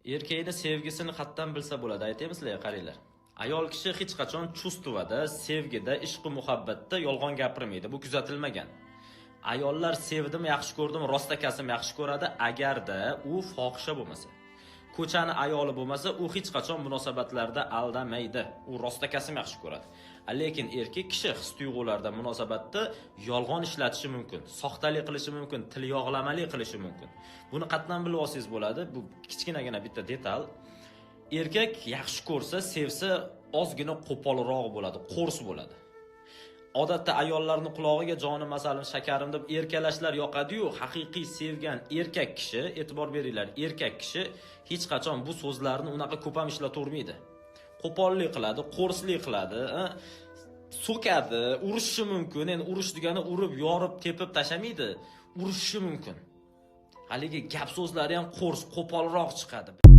Erkakni sevgisini qatdan bilsa bo'ladi, aytaymi sizlarga, qaranglar. Ayol kishi hech qachon чувство da, sevgida, ishqu muhabbatda yolg'on gapirmaydi. Bu kuzatilmagan. Ayollar sevdim, yaxshi ko'rdim, rostakasim yaxshi ko'radi, agarda u fohisha bo'lmasa. Ko'chani ayoli bo'lmasa, u hech qachon munosabatlarda aldamaydi. U rostakasim yaxshi ko'radi. Lekin erkak kishi his tuyg'ularda, munosabatda yolg'on ishlatishi mumkin, soxtalik qilishi mumkin, til yog'lamalik qilishi mumkin. Buni qatdan bilib olsangiz bo'ladi. Bu kichkinagina bitta detal. Erkak yaxshi ko'rsa, sevsa, ozgina qo'polroq bo'ladi, qo'rs bo'ladi. Odatda ayollarni qulog'iga jonim, asalim, shakarim deb erkalashlar yoqadi-yu, haqiqiy sevgan erkak kishi, e'tibor beringlar, erkak kishi hech qachon bu so'zlarni unaqa ko'p ham ishlatavermaydi. Qo'pollik qiladi, qo'rslik qiladi, so'kadi, urishishi mumkin. Endi urush degani urib, yorib, tepib tashlamaydi, urishishi mumkin. Haligi gap so'zlari ham qo'rs, qo'polroq chiqadi.